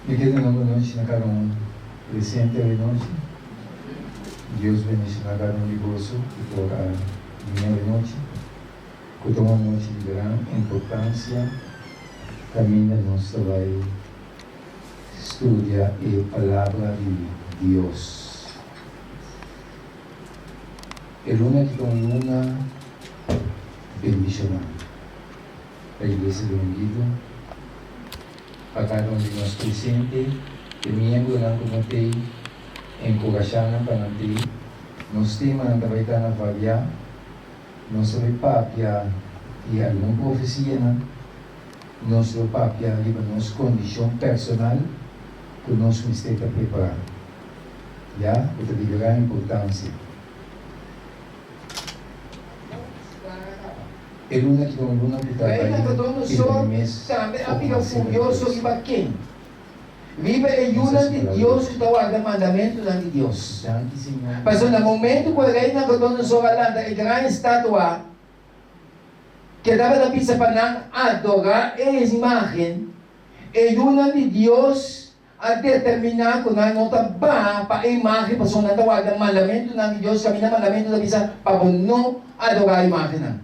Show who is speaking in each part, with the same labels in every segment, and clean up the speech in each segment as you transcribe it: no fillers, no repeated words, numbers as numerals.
Speaker 1: Mi ke duna bon nochi na kada un presente awe nochi. Dios bendiciona kada un di boso ku por a bini awe nochi. Ku ta un anochi di gran importancia kaminda nos ta bai studia e Palabra di Dios. E luna aki ta un luna bendiciona pa Iglesia Dominguito. Pa kada un di nos presente, e miembronan ku no tei, enkurashá nan pa nan tei. Nos temanan ta bai ta na variá. Nos ta bai papia di algun profesianan. Nos lo papia riba nos kondishon personal ku nos mester ta prepará, ya ku ta di gran importansia. E luna ki ta un luna ku ta
Speaker 2: Rei
Speaker 1: bai
Speaker 2: Nabucodonosor
Speaker 1: pidi mi mes
Speaker 2: tambe a
Speaker 1: poko
Speaker 2: bira
Speaker 1: mas serka di
Speaker 2: furioso
Speaker 1: Dios.
Speaker 2: riba ken? Riba e
Speaker 1: Nos
Speaker 2: yunan
Speaker 1: hasi
Speaker 2: di
Speaker 1: palabra di
Speaker 2: Dios
Speaker 1: Dios.
Speaker 2: ku ta warda mandamentunan di Dios.
Speaker 1: Danki Señor.
Speaker 2: Pasobra na momentu ku e rei Nabucodonosor a lanta e gran estatua ke tabata bisa pa nan adorá e imágen, e yunan di Dios a determiná ku nan no ta baha pa e imágen pasobra nan ta warda mandamentunan di Dios kaminda mandamentu ta bisa pa bo no adorá imágennan.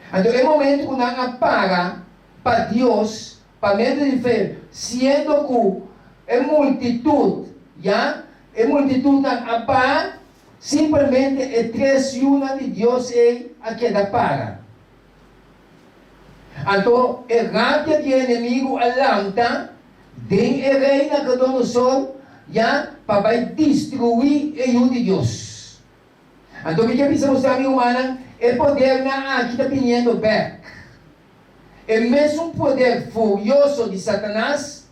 Speaker 2: Anto e momentu ku nan a para pa Dios pa medio di fe siendo ku e multitut ya e multitutnan a baha simplemente e tres yunan di Dios ei a keda para. Anto e rabia di e enemigu a lanta den e rei Nabucodonosor ya pa bai destruí e yu di Dios. Anto mi ke bisa boso ami rumannan, e podernan aki ta biniendo bek. E mesun poder furioso di Satanas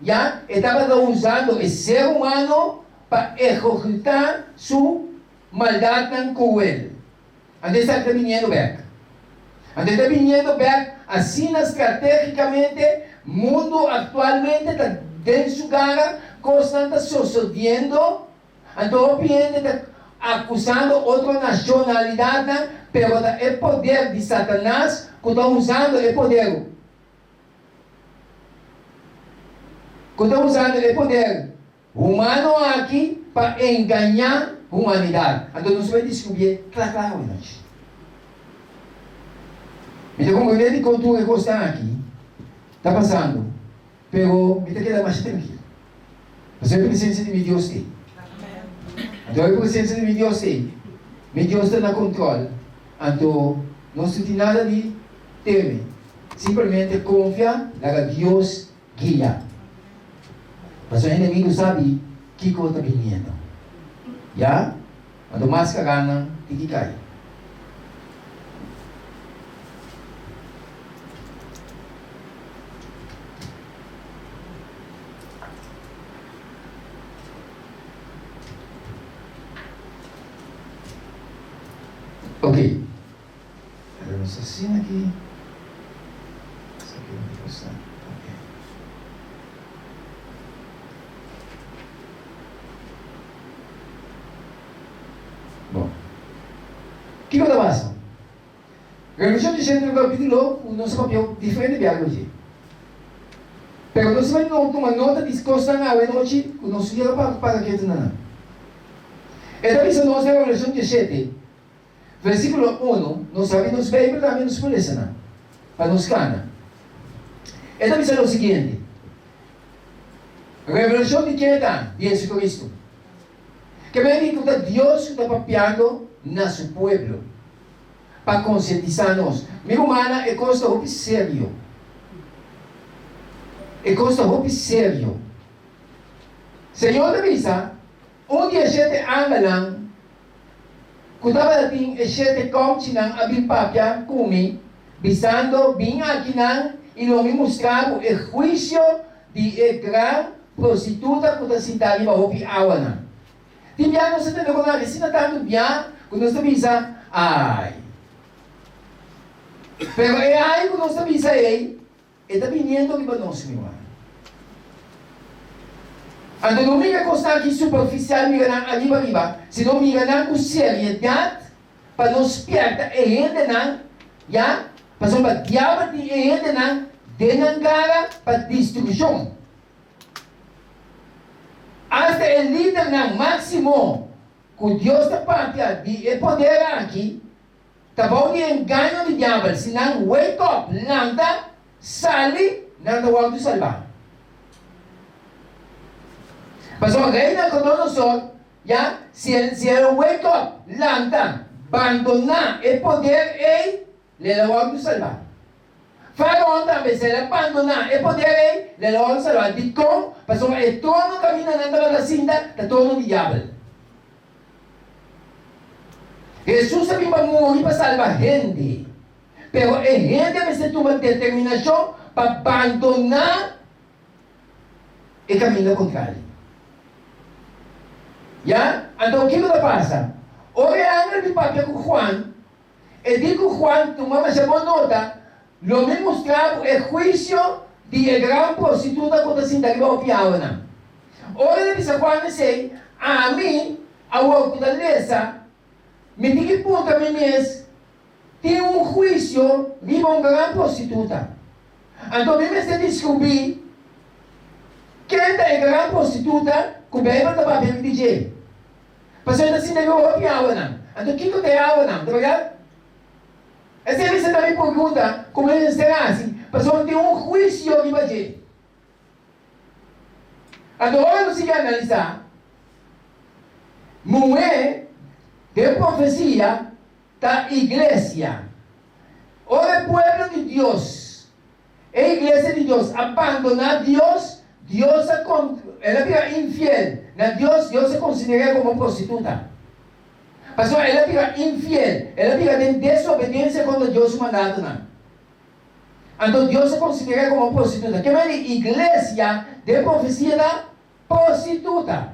Speaker 2: ya e tabata usando e ser humano pa ehekutá su maldatnan kruel. Anto esaki ta biniendo bek. Anto e ta biniendo bek asina strategicamente, mundo actualmente ta den su gara, cosnan ta sosodiendo, anto hopi hende ta acusando otro nacionalidadnan, pero ta e poder di Satanas cu ta usando e poder cu ta usando e poder Humano aki pa engañá humanidat. Anto nos bai diskubié kla kla awe nochi. Mi ta komprendé dikon tur e kosnan aki ta pasando, pero mi ta keda masha trankil. Pasobra e presensia di mi Dios ei. Anto e presensia di mi Dios ei, mi Dios ta na kontròl, anto nos no tin nada di teme. Simplemente konfia, laga Dios Guia. Pasobra e enemigo sabi kiko ta biniendo. Ya? Anto mas kaganan tin ki kai. Ok. Pero nos asina aki esaki no ta pasa ok. Bon. Kiko ta pasa? Revolucion di Centro capitulo ku nos a papia diferente biaha ku dje. Pero nos a bai no tuma nota di kosnan awe nochi ku nos yega pa para ketu na nan. E ta bisa nos den Revolucion 17. Versíkulo unu, Nos habri nos Beibel tambe nos por lesa nan, pa nos kana. E ta bisa lo siguiente, Revelashon di ken ta? Di Jesucristo. Ke men di ku ta Dios ku ta papiando na su pueblo pa konsientisá nos. Mi rumannan, e kos ta hopi serio. E kos ta hopi serio. Señor ta bisa, Un di e shete angelnan ku tabatin e shete kòmchinan a bin papia ku mi, bisando, Bin akinan i lo mi mustra bo e huisio di e gran prostituta ku ta sintá riba hopi awanan. Tin bia nos ta tende ku nan asina tantu bia ku nos ta bisa, Ai! Pero e ai ku nos ta bisa ei E ta biniendo riba nos, mi ruman. Anto no mira kosnan aki superfisial, mira nan ariba riba, sino mira nan ku seriedat pa no spierta e hendenan, ya, pasobra diabel tin e hendenan den nan gara pa destrukshon. Asta e lidernan máksimo ku Dios ta papia di e poder aki ta bou di engaño di diabel. Si nan wake up, lanta, sali, nan ta wòrdu salbá. Pasobra Rei Nabucodonosor, ya, si el si el wake up, lanta, bandoná e poder ei, lo el a wòrdu salbá. Faraon tambe, si el a bandoná e poder ei, lo el a wòrdu salbá. Dikon? Pasobra e trono kaminda nan tabata sinta ta trono di diabel. Hesus a bin pa muri pa salba hende, pero e hende mester tuma determinashon pa bandoná e kaminda kontrali. Ya? Anto kiko ta pasa? Ora e angel bin papia ku Juan, E di ku Juan tuma masha bon nota, Lo mi mustra bo e huisio di e gran prostituta ku ta sinta riba hopi awanan. Ora el a bisa Juan esei, ami, awor ku ta lesa, mi tin ki puntra mi mes, Tin un huisio riba un gran prostituta? Anto mi mester diskubrí ken ta e gran prostituta ku Beibel ta papia di dje. Pasobra e ta sinta riba hopi awanan. Anto kiko ta e awanan? Ta berdad? Esei mester ta mi pregunta ku mi mester hasi, pasobra tin un huisio riba dje. Anto ora nos sigui analisá, muhé den profesia ta iglesia. Ora e pueblo di Dios, e iglesia di Dios, a bandoná Dios, Dios a con, el a bira infiel na Dios, Dios a consider'é como prostituta. Pasobra el a bira infiel, el a bira den desobedencia contra Dios su mandatonan. Anto Dios a consider'é como prostituta. Ke manera di iglesia den profecia ta prostituta?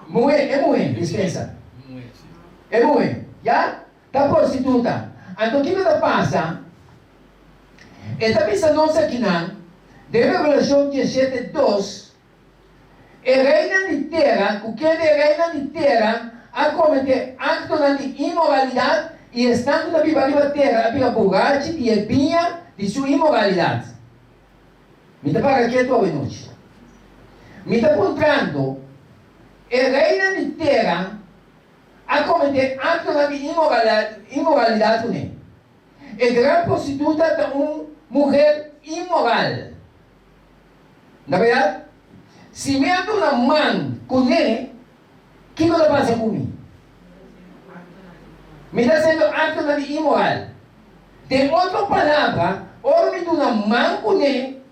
Speaker 2: Muhé, e muhé, dispensa. E muhé, ya, ta prostituta. Anto kiko ta pasa? E ta bisa nos akinan, den Revelashon diesshete dos, E reinan di tera, ku kende e reinan di tera a kometé aktonan di inmoralidat, i esnan ku ta biba riba tera a bira burachi di e biña di su inmoralidat. Mi ta para ketu awe nochi. Mi ta puntrando, e reinan di tera a kometé aktonan di inmoralidat kuné? E gran prostituta ta un muher inmoral. Na berdad, si mi a duna man kuné, kiko ta pasa ku mi? Mi ta hasiendo aktonan di inmoral. Den otro palabra, ora mi duna man kuné,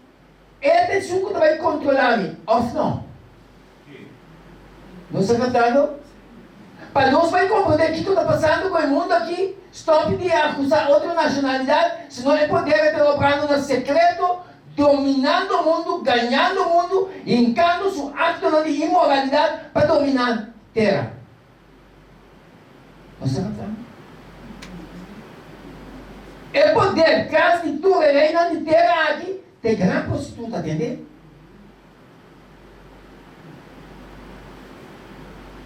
Speaker 2: e ta esun ku ta bai kontrolá mi, òf no? Nos ta kaptando? Pa nos bai komprondé kiko ta pasando ku e mundu aki, stòp di akusá otro nashonalidat, sino e poder e ta obrando na sekreto, dominando mundu, gañando mundu, hinkando su aktonan di inmoralidat pa dominá tera. Nos ta kaptando? E poder tras di tur e reinan di tera aki ta e gran prostituta, tende?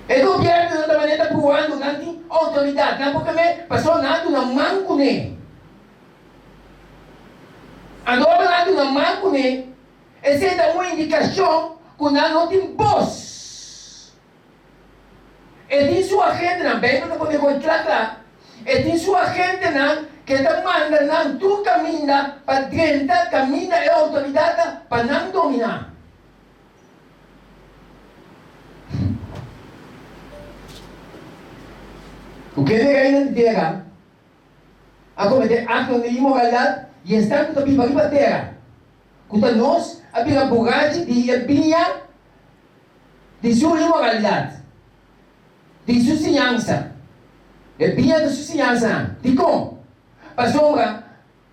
Speaker 2: E gobiernonan ta manera ta pruando nan tin autoridad, nan por keme pasobra nan a duna man cune. Anto ora nan a duna man cune, esey ta un indicacion cu nan no tin bos. E tin su agentenan, Bijbel ta pone hoy cla cla, e tin su agentenan ke ta manda nan tur caminda pa drenta caminda e autoridad ta pa nan domina. Cu kende reinan di tera a comete actonan di inmoralidad y esnan cu ta biba riba tera, cu ta nos, a bira burachi di e biña Di su inmoralidad. Di su siñansa. E biña ta su siñansanan. Dikon? Pasobra,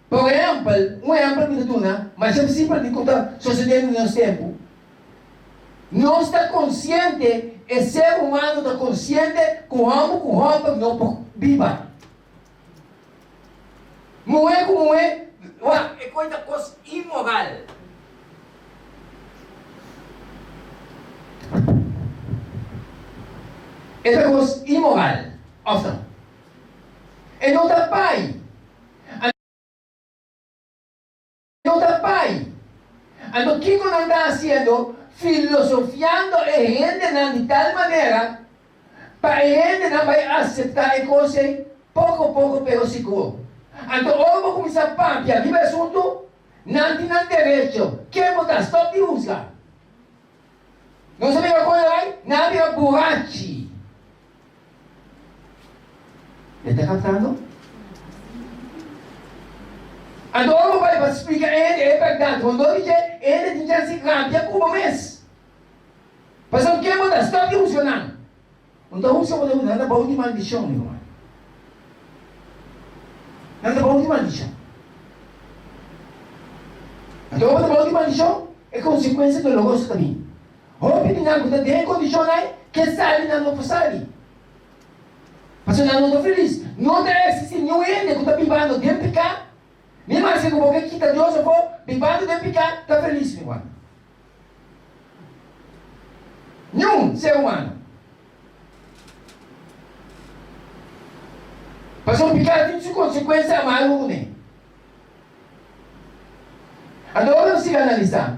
Speaker 2: por ehèmpel, un ehèmpel mi ta duna, masha simpel di ku ta sosediendo den nos tempu, nos ta konsiente, e ser humano ta konsiente ku hòmber ku hòmber no por biba. Muhé ku muhé, wak, e koi ta kos inmoral. E ta kos inmoral, òf no? E no ta bai. No ta bai. Anto kiko nan ta hasiendo? filosofiando e hendenan di tal manera pa e hendenan bai aseptá e kos ei poko poko pero sigur. Anto ora bo kuminsá papia riba e asuntu, nan tin nan derecho. Ken bo ta? Stòp di husga. Nos a bira kon e bai? Nan a bira burachi. E ta kaptando? Anto ora bo bai pa splika e hende e bèrdat rondó di dje, e hende tin chans di rabia ku bo mes. Pasobra ken bo ta? Stòp di husga nan. Un ta husga bo ta husga, nan ta bou di maldishon, mi ruman. Nan ta bou di maldishon. Anto ora bo ta bou di maldishon, e konsekuensia doloroso ta bin. Hopi di nan ku ta den e kondishon ei ke sali nan no por sali. Pasobra nan no ta felis. No ta eksistí niun hende ku ta bibando den piká, ni maske ku bo ke kita Dios afó, bibando den piká ta felis, mi ruman. Niun ser humano. Pasobra piká tin su konsekuensia amargo kuné. Anto ora nos sigui analisá.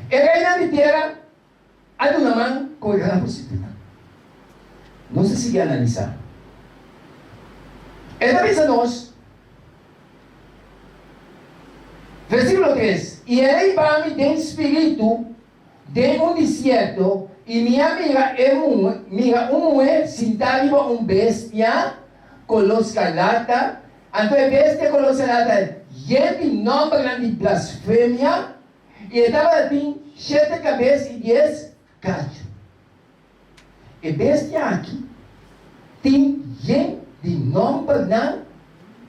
Speaker 2: E reinan di tera a duna man ku e gran prostituta. Nos a sigui analisá. E ta bisa nos, versíkulo tres, I el a hiba mi den spiritu den un desierto, i mi a mira e muhé, mira un muhé sintá riba un bestia koló skarlata, anto e bestia koló skarlata yen di nòmbernan di blasfemia, I e tabatin shete kabes i dies kachu. E bestia aki tin yen di nòmbernan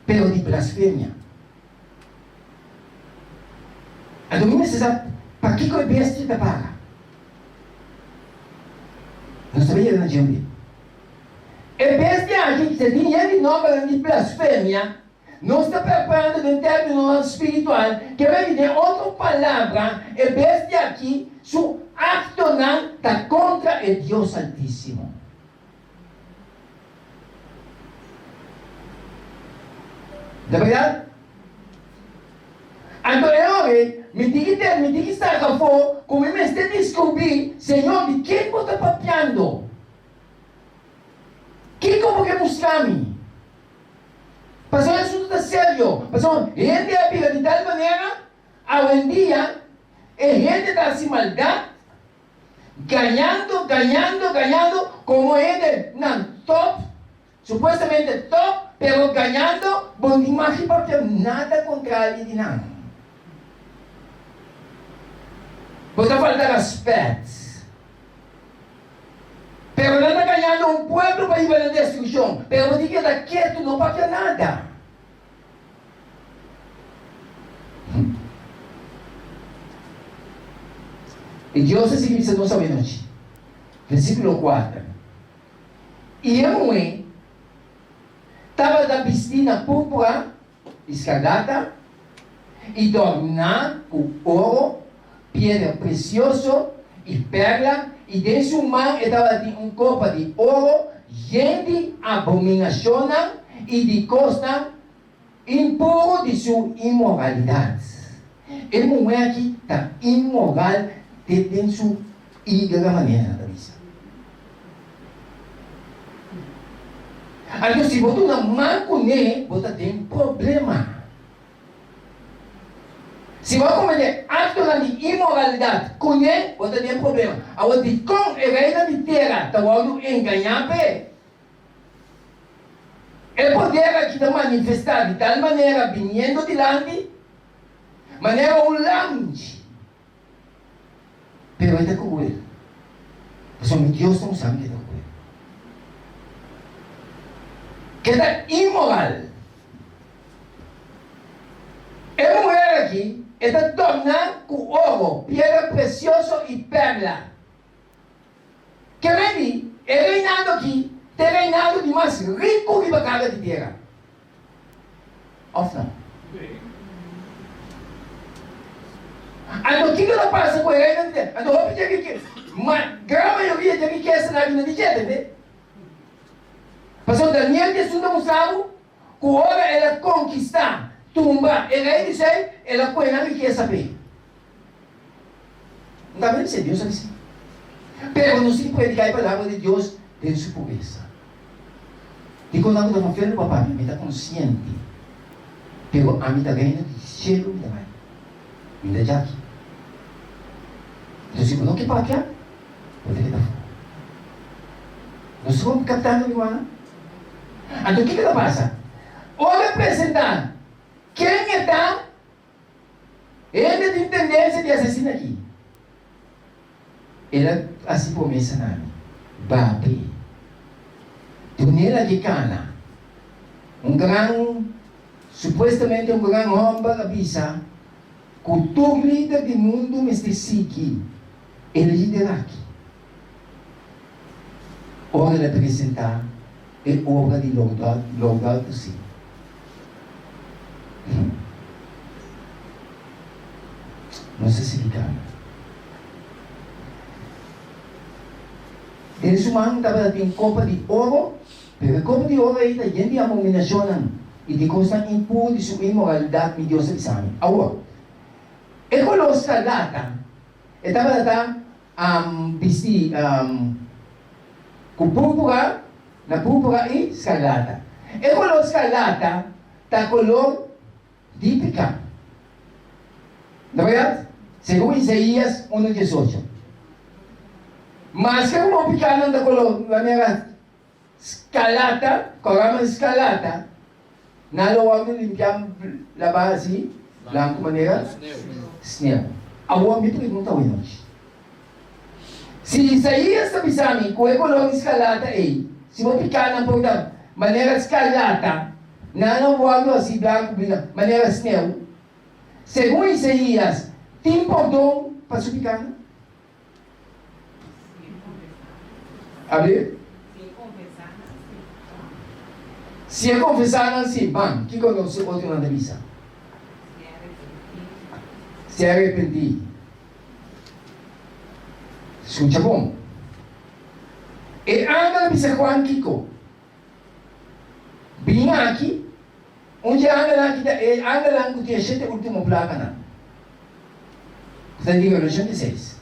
Speaker 2: pero di blasfemia. Anto mi mester sa pakiko e bestia ta para. Nos ta yega na dje. E bestia aki ta tin yen di nòmbernan di blasfemia. Nos ta preparando den términonan spiritual, ke bini den otro palabra, e bestia aki su aktonan ta kontra e Dios Altísimo. Ta bèrdat? Anto e ora ei, mi tin ki ten, mi tin ki saka afó ku mi mester diskubrí, Señor, di ken bo ta papiando? Kiko bo ke mustra mi? Pasobra e asuntu ta serio. Pasobra hende a bira di tal manera, awendia e hende ta hasi maldat, gañando, gañando, gañando, komo hende nan top, supuestamente top, pero gañando, bo no tin magi papia nada kontrali di nan. Bo ta falta rèspèt. Pero nan ta gañando un pueblo pa hiba na destrukshon. Pero bo tin keda ketu, no papia nada. I Dios a sigui bisa nos awenochi, versíkulo kuater, I e muhé tabata bistí na púrpura i skarlata, i dòrná ku oro, piedra presioso i pèrla, i den su man e tabatin un kopa di oro yen di abominashonnan i di kosnan impuru di su inmoralidat. E muhé aki ta inmoral te den su ígara manera nan ta bisa. Anto si bo duna man kuné bo ta den problema. Si bo a kometé aktonan di inmoralidat kuné bo ta den problema. Awor dikon e reinan di tera ta wòrdu engañá p'e? E poder aki ta manifestá di tal manera biniendo dilanti manera un lamchi. Pero e ta cruel. Pasobra mi Dios ta un san ke ta cruel. Ke ta inmoral. E muher aki e ta dorna cu oro, piedra precioso y perla. Ke medi e reinado aki ta e reinado di mas rico riba cara di tera. Of no? Anto kiko ta pasa ku e reino di tera? Anto hopi dje rikesa, ma gran mayoria dje rikesanan aki no di dje, tende? Pasobra Daniel di esun ta mustra bo ku ora el a konkistá tumba e rei di sei, el a kohe nan rikesa p'e. No ta bisa, Dios a bisa. Pero nos tin ku prediká e palabra di Dios den su puresa. Dikon nan ku ta konfiando pa papia? Mi ta konsiente. Pero ami ta reino di shelu mi ta bai. Mi ta djaki. Enton si bo no ke papia, bo ta keda afó. Nos ta kaptando mi rumannan? Anto kiko ta pasa? Ora presentá ken e ta, hende tin tendensia di asesina aki. El a hasi promesa na mi, Bape, dun'el aki kana. Un gran, supuestamente un gran hòmber a bisa ku tur lider di mundu mester sigui e lider aki. Ora el a presentá e obra di Laudato Si. Nos ta sigui cana. Den su man tabata tin copa di oro, pero e copa di oro ei ta yen di abominacionnan i di cosnan impuro di su inmoralidad, mi Dios a bisa mi. Awor, e color scarlata e tabata ta bisti ku púrpura, na púrpura i skarlata. E koló skarlata ta koló di piká. No bèrdat? Segun Isaías unu diesocho. Maske ku bo pikánan ta koló manera skarlata, kòrá manera skarlata, nan lo wòrdu limpiá, labá así, blanku manera sneu. Awor mi pregunta awe nochi. Si Isaías ta bisa mi ku e koló di skarlata ei, si bo pikánan por ta manera skarlata, nan lo wòrdu hasi blanku bina manera sneu. Segun Isaías, tin pordon pa su pikánan? Abel? Si e konfesá nan si, ban, kiko nos otronan ta bisa? Si e arepentí. Skucha bon. E angel a bisa Juan kiko? Bin aki. Un dje angelnan aki ta e angelnan ku tin e shete ultimo plaganan, ku ta di Revelashon di seis.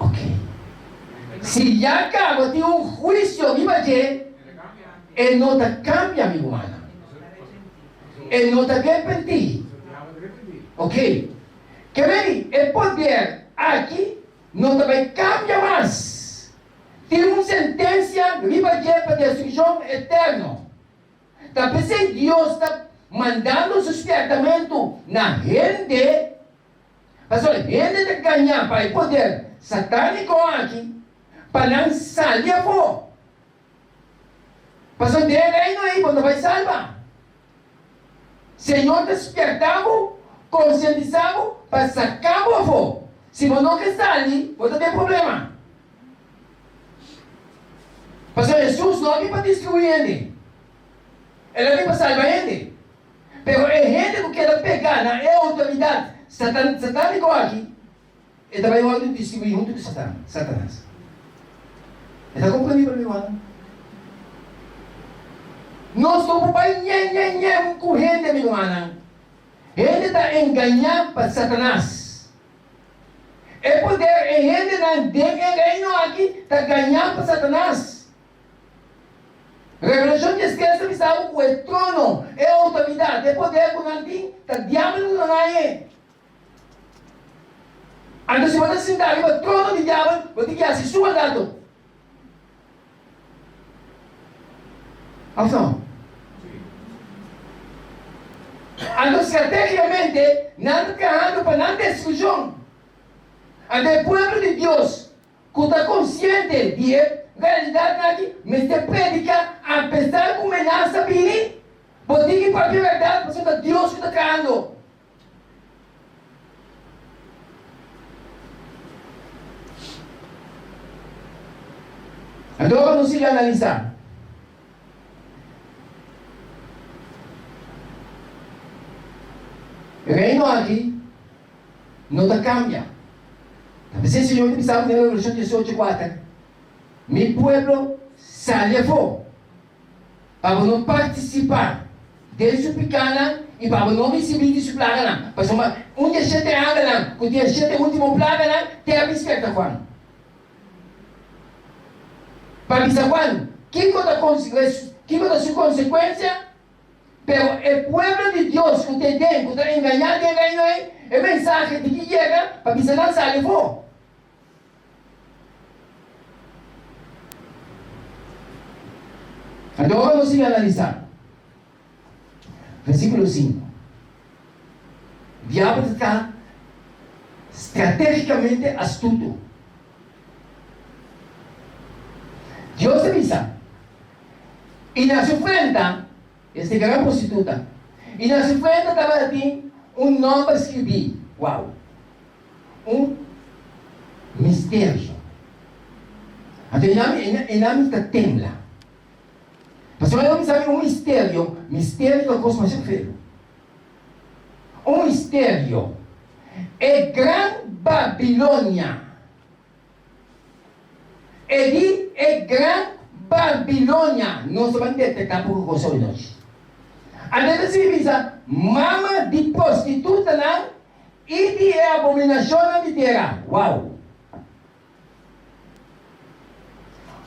Speaker 2: Ok. Si ya kaba tin un huisio riba dje, e no ta kambia, mi rumannan. E no ta repentí. Ok. Ke mei e poder aki no ta bai kambia mas. Tin un sentensia riba dje pa destrukshon eterno. Ta p'esei Dios ta mandando su spièrtamentu na hende, pasobra hende ta gañá pa e poder satániko aki pa nan sali afó. Pasobra den e reino ei bo no bai salba. Señor ta spièrta bo, konsientisá bo pa saká bo afó. Si bo no ke sali, bo ta den problema. Pasobra Hesus no a bin pa destruí hende, el a bin pa salba hende. Pero e hende ku keda pegá na e outoridat satániko aki, E ta bai wòrdu distribuí huntu ku Satan, Satanas. E ta komprendibel, mi rumannan? Nos no por bai ñe ñe ñe ku hende, mi rumannan. Hende ta engañá pa Satanas. E poder e hendenan den e reino aki ta gañá pa Satanas. Revelashon diestres ta bisa bo ku e trono, e outoridat, e poder ku nan tin ta diabel ku nan hañ'e. Anto si bo ta sinta riba trono di diabel, bo tin ki hasi su mandato. Of no? Anto strategicamente nan ta trahando pa nan destruccion. Anto e pueblo di Dios cu ta consciente di e realidadnan aki mester predica apesar cu menasa bini. Bo tin ki papia berdad pasobra ta Dios cu ta trahando. Anto ora nos sigui analisá e reino aki no ta kambia. Ta p'esei Señor ta bisa den Revelashon diesocho kuater, Mi pueblo sali afó. Pa bo no partisipá den su pikánan. i pa bo no risibí di su plaganan, pasobra un di e shete angelnan ku tin e shete último plaganan te a bispèrta Juan. Pa bisa Juan kiko ta kiko ta su konsekuensia, pero e pueblo di Dios ku ta den, ku ta engañá den reino ei, e mensahe tin ki yega pa bisa nan sali afó. Anto ora nos sigui analisá versíkulo sinku, Diabel ta stratégikamente astuto. Dios ta bisa, I na su frenta, esta gran prostituta, i na su frenta tabatin un nòmber skirbí, wow! Un misterio. Anto e nan mi ta tembla. Pasobra e homber sabi un misterio, misterio ta kos masha feo. Un misterio. E gran Babilonia. E di e gran Babilonia. Nos ta ban detektá poko kos awe nochi. Anto e ta sigui bisa, Mama di prostitutanan i di e abominashonnan di tera. Wow!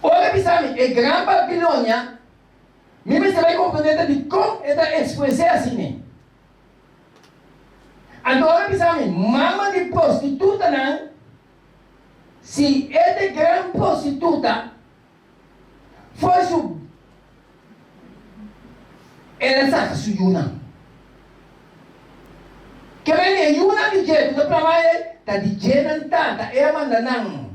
Speaker 2: Ora bisa mi e gran Babilonia, mi mester bai komprendé ta dikon e ta ekspres'é asina. Anto ora bisa mi mama di prostitutanan, si e ta e gran prostituta, for su el a saka su yunan. Ke men e yunan di dje ku ta plama ei ta di dje nan tata, e a manda nan.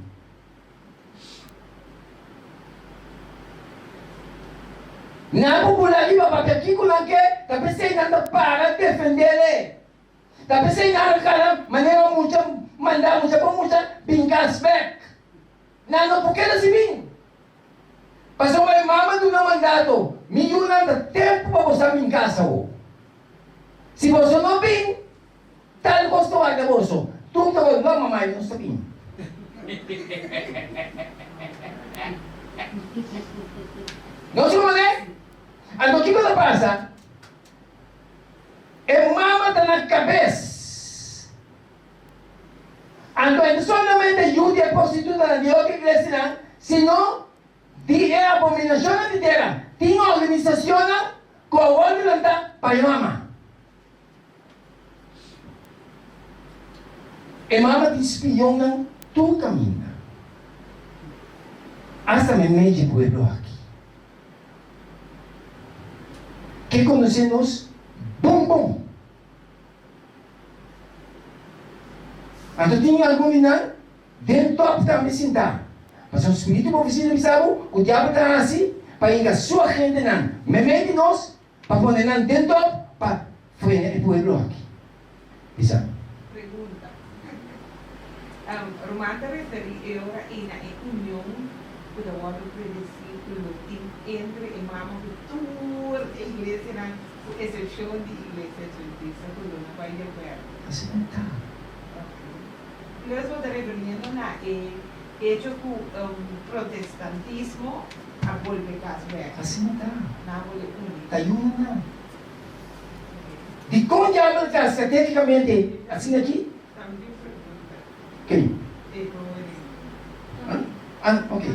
Speaker 2: Nan por bula riba papia kiko nan ke, ta p'esei nan ta para defendel e. Ta p'esei nan a kala manera mucha manda mucha pa mucha bin kas bek. Nan no por keda sin bin. Pasobra e mama duna mandato, Mi yunan ta tempu pa boso a bin kas awor. Si boso no bin, tal kos ta warda boso. Tur ta wak, No, mamai, nos ta bin. Nos rumannan, anto kiko ta pasa? E mama ta na kabes. Anto e no solamente yu di e prostitutanan di otro iglesianan, sino di e abominacionnan di tera. Tin organisacionnan cu a wordo lanta pa e mama. E mama tin spionnan tur caminda, hasta meimei dje pueblo aki. Ke conoce nos bon bon. Anto tin algun di nan den top tambe sintá. Pasobra spiritu profesia ta bisa bo ku diabel ta hasi pa hinka su agentenan meimei di nos pa pone nan den top pa frena e pueblo aki. Bisa.
Speaker 3: Pregunta. Ruman ta referí e ora ei na e union ku ta wòrdu predesí ku lo tin entre e mama ku tur e iglesianan Ku esepshon di Iglesia Adventista ku lo no bai di akuerdo.
Speaker 2: Asina ta.
Speaker 3: Ok. Plus bo ta referiendo na e echo ku protestantismo a bolbe kas bek.
Speaker 2: Asina ta.
Speaker 3: Nan a bolbe uni.
Speaker 2: Ta yuna nan.
Speaker 3: Ok.
Speaker 2: Dikon diabel ta strategikamente asina aki?
Speaker 3: Tambe tin pregunta.
Speaker 2: Ken?
Speaker 3: E horen.
Speaker 2: Ah, ah, ok.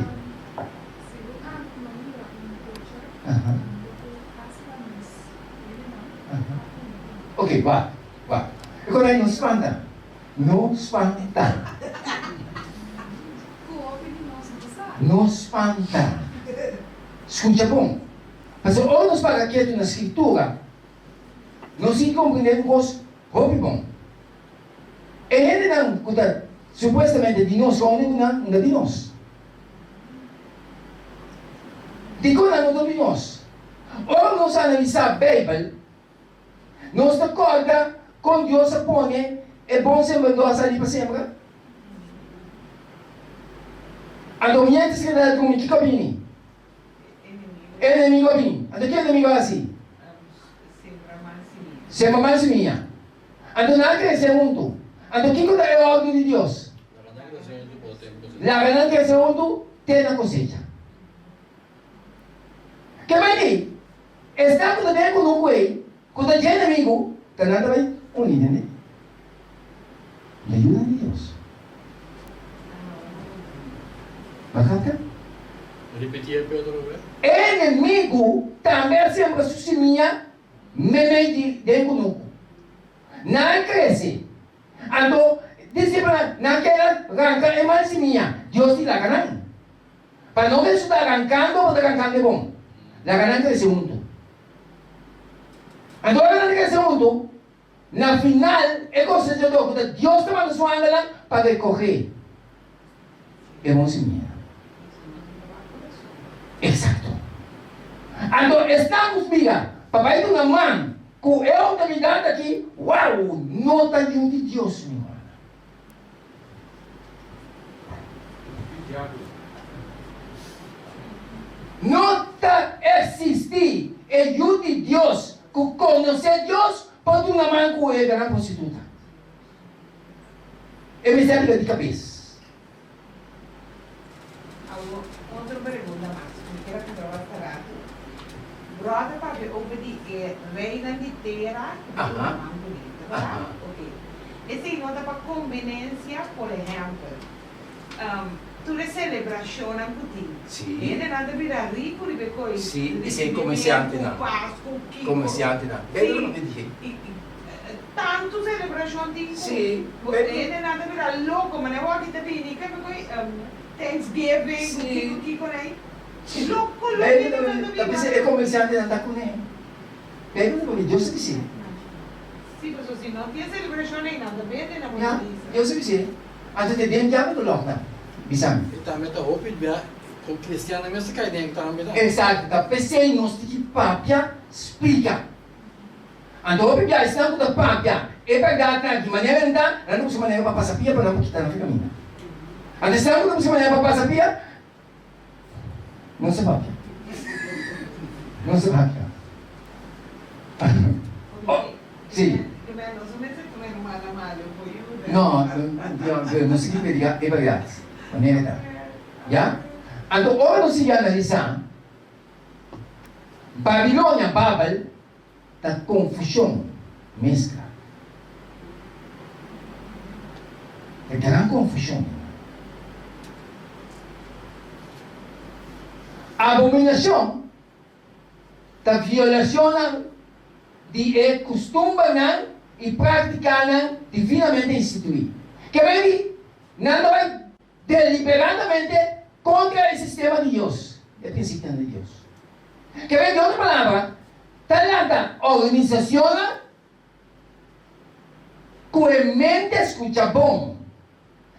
Speaker 4: Segun ami ku no mira un pocher, un poko hasta mis hendenan a uni ku mi.
Speaker 2: Ok, wak, wak. E kos ei no spanta. No spanta.
Speaker 4: Ku hopi di nos no sa.
Speaker 2: No spanta. Skucha bon. Pasobra ora nos para ketu na Skritura, nos tin komprendé un kos hopi bon. E hendenan ku ta supuestamente di nos ronde ku nan, no ta di nos. Dikon nan no ta di nos? Ora nos analisá Beibel, nos ta kòrda kon Dios a pone e bon sembradó a sali pa sembra. Anto miéntras ku e ta drumi, kiko a bini? E enemigu a bini. Anto ke enemigu a hasi? Sembra mal simia. Anto nan a krese huntu. Anto kiko ta e òrdu di Dios? Laga nan krese huntu te na kosecha. Ke bai di? Esnan ku ta den kunuku ei, ku ta dje enemigu. Ta nan ta bai uni hende? Na yuda di Dios. Bakata?
Speaker 5: Ripití e Pedro obe.
Speaker 2: E enemigu tambe a sembra su simia meimei di den kunuku. Nan a krese. Anto disipelnan nan kier a ranka e mal simia. Dios di laga nan. Pa no resultá rankando bo ta rankando e bon. Laga nan krese huntu. Anto ora nan ta krese huntu, na final e kosechadó ku ta Dios ta manda su angelnan pa rekohé e bon simianan. Eksakto. Anto esnan ku mira pa bai duna man ku e outoridat aki, wou, no ta yu di Dios, mi rumannan. No ta eksistí e yu di Dios ku konosé Dios por duna man ku e gran prostituta. E mester a bira di kabes.
Speaker 3: Awor, otro pregunta mas. Mi kier a puntra basta ratu. Bròder papia over di e reinan di tera ku ta duna man kuné, ta bèrdat? Oke. Esei no ta pa kombenensia? Por ehèmpel, tur e selebrashonnan ku tin, hendenan ta bira riku riba e koi, risibimiento, Pasku, kiko. Sí, i Tantu selebrashon tin ku hendenan ta bira loko, manera wou aki ta bini ke ku Thanksgiving ku kiko kiko na ei. Loko loko hendenan ta
Speaker 2: Ta bisa e komersiantenan ta kuné. Beibel ta papia, Dios a bis'é.
Speaker 3: Si, pasobra si no tin e selebrashon ei nan ta bende nan bo
Speaker 2: Ya,
Speaker 3: bisa.
Speaker 2: Dios a bis'é. Anto te den diabel ta lòk nan. Bisa mi.
Speaker 5: I tambe ta hopi bia ku kristiannan mes ta kai den tambe ta.
Speaker 2: Esaki ta p'esei nos tin ki papia splika. Anto hopi bia esnan ku ta papia e bèrdatnan aki manera nan ta, nan ta buska manera pa pasa pia pa nan por kita nan for kaminda. Anto esnan ku ta buska manera pa pasa pia, no sa papia. No sa papia. Oh, si. No, no sigui prediká e bèrdat manera ta. Ya? Anto ora nos sigui analisá. Babilonia, Babel, ta confusion, mezcla. Ta gran confusion. Abominacion ta violacionnan di e custumbernan y practicanan divinamente institui. Ke men di nan ta bai deliberadamente kontra e sistema di Dios, e prinsipionan di Dios. Ke men di otro palabra, ta lanta organisacionnan ku e mente skucha bon.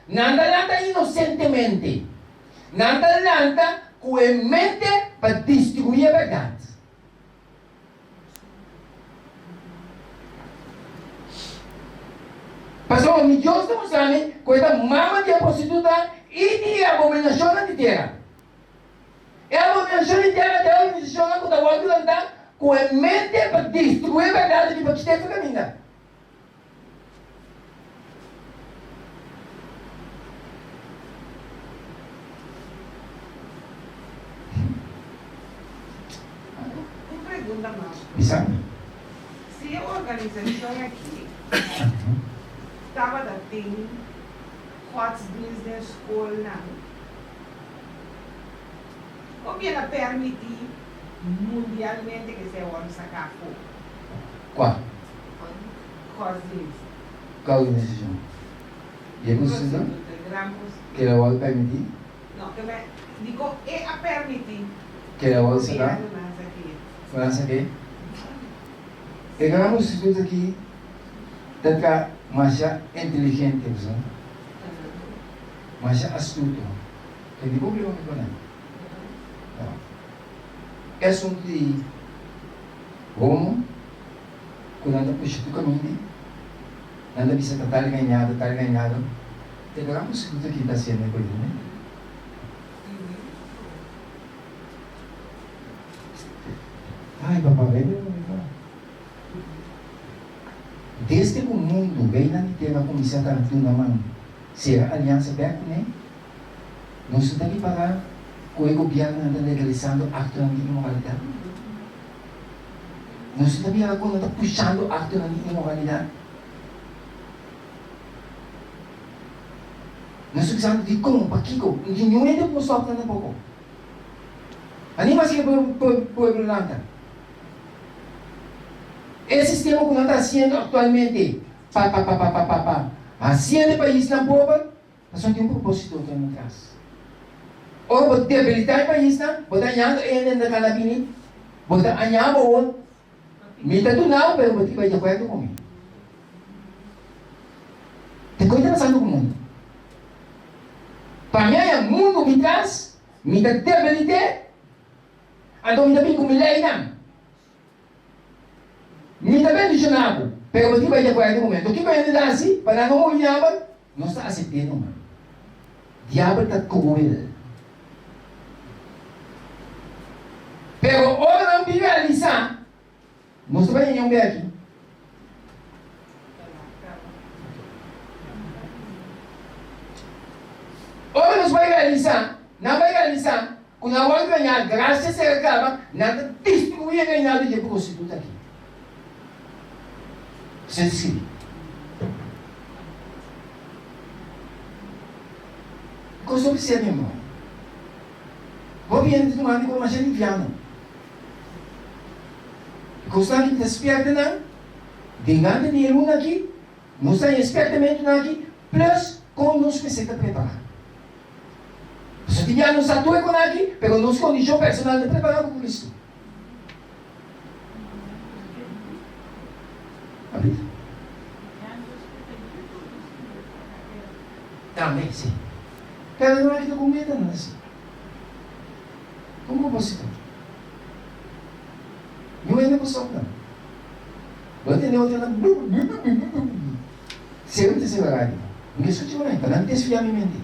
Speaker 2: Nan ta lanta inosentemente. Nan ta lanta ku e mente pa destruí e bèrdat. Pasobra mi Dios ta mustra mi ku e ta mama di e prostituta i di e abominashonnan di tera. E abominashon di tera ta e organisashonnan ku ta wòrdu lantá ku e mente pa destruí e bèrdat di pa kist'é su kaminda.
Speaker 3: Un pregunta mas.
Speaker 2: Bisa mi.
Speaker 3: Si e organisashon aki tabata tin godsdienst den skolnan, kon bien a permití mundialmente ke esei a wòrdu saká afó?
Speaker 2: Kua?
Speaker 3: Godsdienst.
Speaker 2: Kua organisashon? Di e prostituta? Ke el a wòrdu permití?
Speaker 3: No, ke me, dikon e a permití?
Speaker 2: Ke el a wòrdu saká? Ku nan sak'é? E gran prostituta aki ta tra masha inteligente, bo sa, masha astuto. Ke di problema ku nan? No. E asuntu di homo ku nan ta pusha tur kaminda, nan ta bisa ta tal gañado, tal gañado. E gran prostituta aki ta hasiendo e koitu, ne? Ai papá bebe lo mi fala. Desde ku mundu reinan di tera kuminsá ta duna man sera aliansa bèk kuné, nos no ta ripará ku e gobièrnunan ta legalisando aktonan di inmoralidat. Nos no ta mira ku nan ta pushando aktonan di inmoralidat? Nos ta bisando dikon, pakiko? Niun hende por stòp nan tampoko. Anima si e pueblo lanta. E sistema ku nan ta hasiendo aktualmente pa pa pa pa pa pa pa hasiendo e paisnan pober, pasobra tin un proposito otro nan tras. Ora bo debilitá e paisnan, bo ta añando e hende na kana bini, bo ta aña bo awor, mi ta duna bo pero bo tin bai di akuerdo ku mi. Te koi ta pasando ku mundu? Pa mi haña mundu mi tras, mi ta debilit'é, anto mi ta bin ku mi leinan. Mi ta bendishoná bo, pero bo tin bai di akuerdo ku mi. Anto kiko hende ta hasi pa nan no muri di hamber? Nos ta asept'é numa. Diabel ta kruel. Pero ora nan bin realisá, Nos ta bai ña un be aki. Ora nos bai realisá, nan bai realisá ku nan wòrdu gañá grasia sera kaba, nan ta destruí e reinado di e prostituta aki. Esei ta skibí. Kos hopi serio, mi hermano. Hopi hende ta tumando komo masha liviano. E kosnan aki ta spierta nan den ante di e luna aki, nos ta haña e spiertamentunan aki plus kon nos mester ta prepará. Pasobra tin bia nos sa tur e konan aki, pero nos kondishon personal no prepará ku Kristu. Tambe, si. Pero nan aki ta ku metanan asi. Kon proposito? Niun hende por stop nan. Bo a tende otro nan brrrrrrrrrrr. Seru ta sera radio. Mi ke skucha nan pa nan desvia mi mente.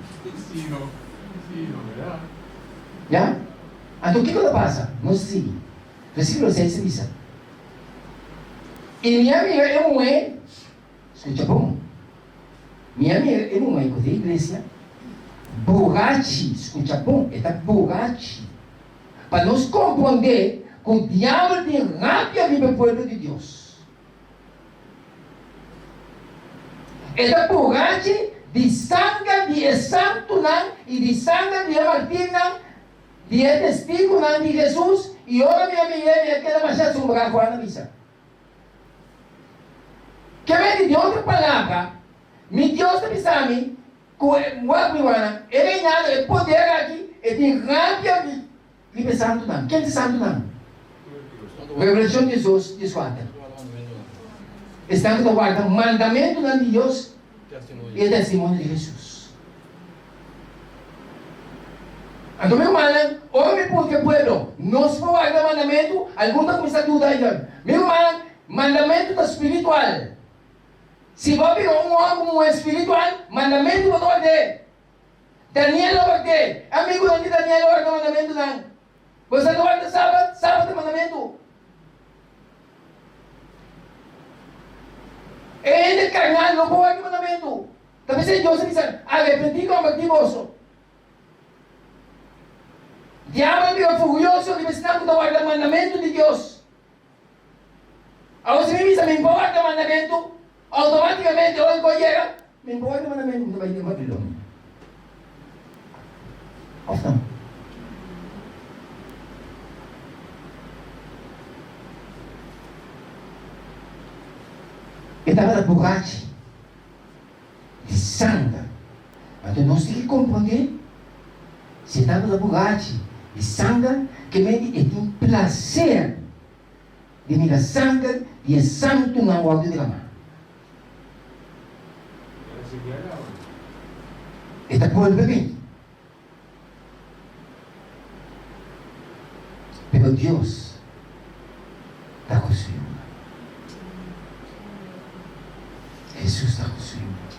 Speaker 2: Ya? Anto kiko ta pasa? Nos ta sigui. Versikulo seis ta bisa, I mi a mira e muhé, skucha bon, Mi a mira e muhé ku ta iglesia burachi, skucha bon, e ta burachi, pa nos komprondé ku diabel tin rabia riba e pueblo di Dios. E ta burachi di sanger di e santunan i di sanger di e martirnan, di e testigunan di Hesus, i ora mi a mir'é mi a keda masha asombrá, Juan a bisa. Ke menti di otro palabra, mi Dios ta bisa mi ku e wak mi wana, e reinado, e poder aki, e tin rabia riba e santunan. Ken ta e santunan? Revelashon diesdos, dieskuater. Esnan ku ta warda mandamentunan di Dios i e testimonio di Hesus. Anto mi rumannan, ora mi puntra e pueblo, Nos por warda mandamentu? Algun ta kuminsá duda i ta, Mi rumannan, mandamentu ta spiritual. Si bo a bira un hòmber ku muhé spiritual, mandamentu bo ta ward'é. Daniel a ward'é. E amigunan di Daniel a warda mandamentunan. Bo sa ta warda Sabat? Sabat ta mandamentu. E hende karnal no por warda mandamentu. Ta p'esei Dios a bisa, Arepentí i kombertí boso. Diabel a bira furioso riba esnan ku ta warda mandamentu di Dios. Awor si mi bisa mi por warda mandamentu, outomátikamente ora ku a yega, mi por warda mandamentu, mi ta bai den Babilonia. Òf no? E tabata burachi. Di sanger. Anto nos tin ki komprondé, si e tabata burachi di sanger, ke menti e tin plaser di mira sanger di e santunan wòrdu dramá. E ta bolbe bini. Pero Dios ta ku su yunan. Hesus ta ku su yunan.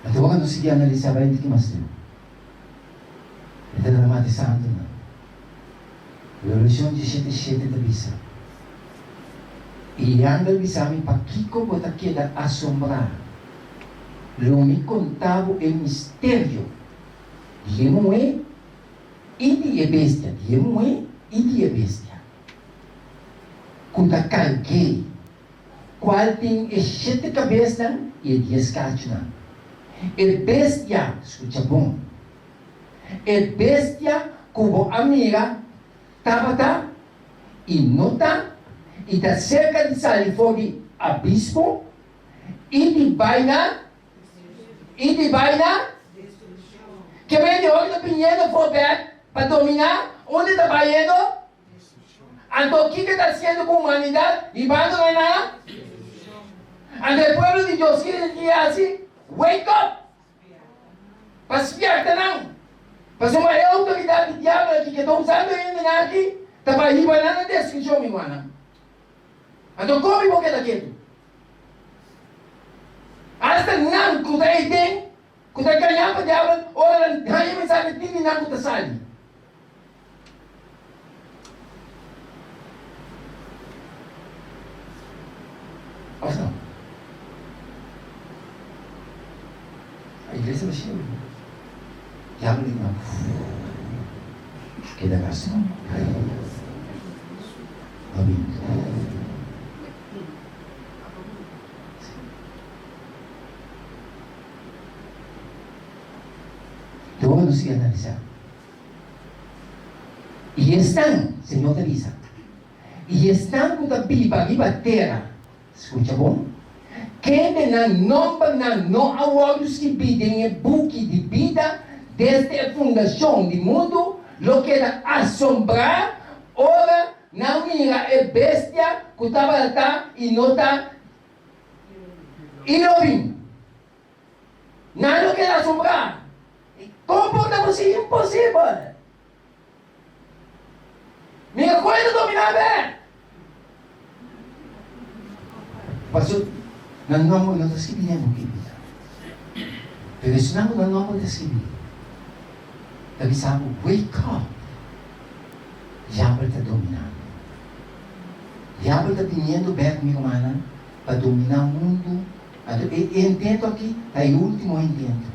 Speaker 2: Anto ora nos sigui analisá bai un tiki mas leu, e ta dramatisando nan. Revelashon diesshete shete ta bisa, I e angel bisa mi, Pakiko bo ta keda asombrá? Lo mi konta bo e misterio di e muhé i di e bestia, di e muhé i di e bestia. ku ta karg'é, kual tin e shete kabesnan i e dies kachunan. E bestia, skucha bon, e bestia ku bo a mira tabata i no ta, i ta serka di sali for di abismo i di bai na, i di bai na, ke mende hopi ta biniendo for bek pa dominá, unda ta bayendo? Anto kiko ta hasiendo ku humanidat? Hibando nan na? Anto e pueblo di Dios kiko tin ki hasi? Wake up! Pa spierta nan. Pasobra e outoridat di diabel aki ke ta usando e hendenan aki ta pa hiba nan na destrukshon, mi rumannan. Anto komi bo keda ketu? Asta nan ku ta ei den, ku ta gañá pa diabel, ora nan haña mensahe tin di nan ku ta sali. Of no? A iglesia ta shelu. Diablo di nan keda rason. No bin. Te ora nos sigui analisá. I esnan, Señor ta bisa, i esnan ku ta biba riba tera, skucha bon, kende nan nòmbernan no a wòrdu skibí den e buki di bida desde e fundashon di mundu, lo keda asombrá ora nan mira e bestia ku tabata ta i no ta i lo bin. Nan lo keda asombrá. Kon por ta posibel? Imposibel! Mira kon e ta dominá bek. Pasobra nan nòmber no ta skibí den buki di bida. Pero esnan ku nan nòmber ta skibí ta bisa bo, Wake up! Diabel ta dominando. Diabel ta biniendo bek, mi rumannan, pa dominá mundu. Anto e intento aki ta e ultimo intento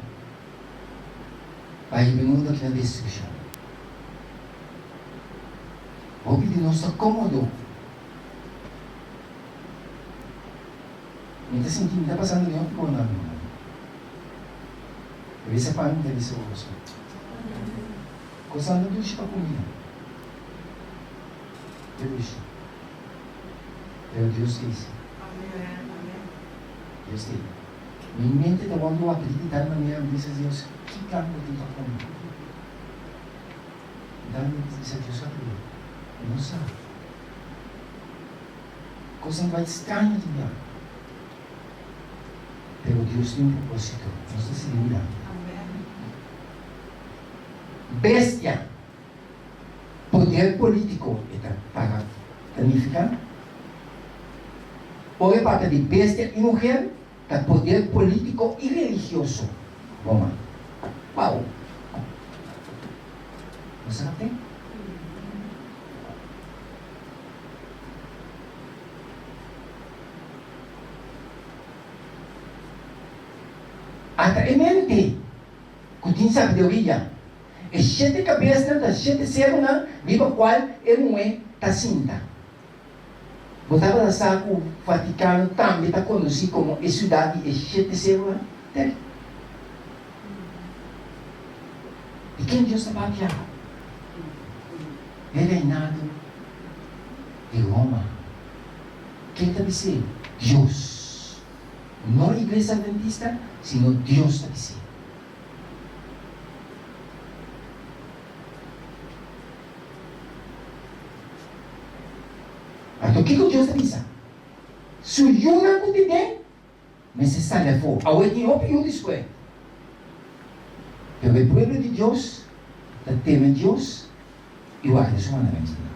Speaker 2: pa hiba e mundu aki na destrukshon. Hopi di nos ta komodo. Mi ta sinti mi ta pasando den hopi kos na mi mano. Ta bisa pa mi, ta bisa boso. Kosnan ta dushi pa kumida. Ta dushi. Pero Dios ta isi. Dios ta isi. Mi mente ta wòrdu abrí di tal manera, mi bisa Dios, ki plan bo tin pa ku mi? Dan mi bisa Dios abrí. Mi no sa. Kosnan ta bai straño tin bia. Pero Dios tin un propósito. Nos ta sigui mirando. Bestia. Poder polítiko e ta para ta nifiká? Ora e papia di bestia i muher, ta poder polítiko i religioso. Roma. Wow! Bo sa te? Ata e mente ku tin sabiduria. E shete kabesnan ta shete serunan riba kual e muhé ta sinta. Bo tabata sa ku Vatikano tambe ta konosí komo e siudat di e shete serunan? Tèk. Di ken Dios ta papia? E reinado di Roma. Ken ta bis'é? Dios. No Iglesia Adventista, sino Dios ta bis'é. Anto kiko Dios ta bisa? Su yunan ku tin den mester sali afó. Awe tin hopi yu di skuel. Pero e pueblo di Dios ta teme Dios i warda su mandamentunan.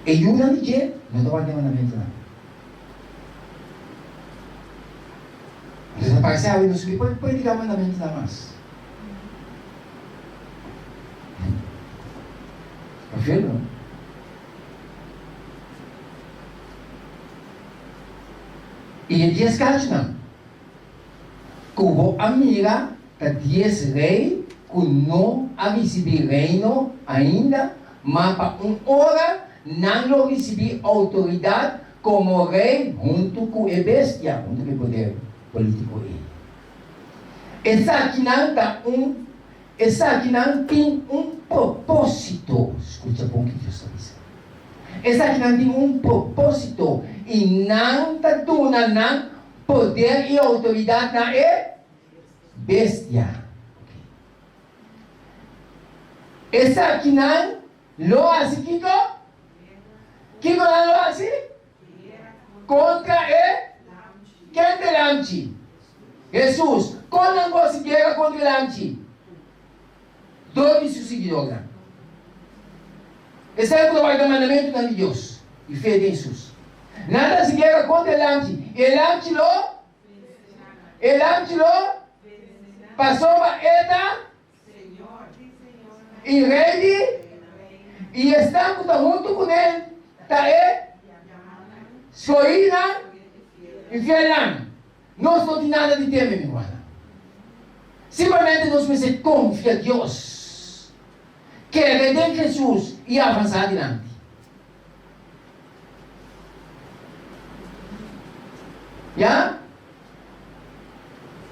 Speaker 2: E yunan di dje no ta warda e mandamentunan. Entonces ta parse awe nos no por predica mandamentunan mas. Prefiero no. I e dies kachunan ku bo a mira ta dies rei ku no a risibí reino ainda, ma pa un ora. Nan lo risibí outoridat komo rei huntu ku e bestia, huntu ku e poder polítiko ei. Esakinan ta un Esakinan tin un propósito. Skucha bon ki Dios ta bisa. Esakinan tin un propósito i nan ta duna nan poder i outoridat na e bestia. Esakinan lo hasi kiko? Kiko nan lo hasi? Kontra e ken ta e lamchi? Hesus. Kon nan ku hasi guera kontra e lamchi? Dor di su siguidornan. Esnan ku ta warda mandamentunan di Dios i fe den Hesus. Nan ta hasi guera kontra e lamchi, i e lamchi lo e lamchi lo pasobra e ta I rei di i esnan ku ta huntu kuné ta e skohínan i fielnan. Nos no tin nada di teme, mi rumannan. Simplemente nos mester konfia Dios, kere den Hesus i avansá dilanti. Ya?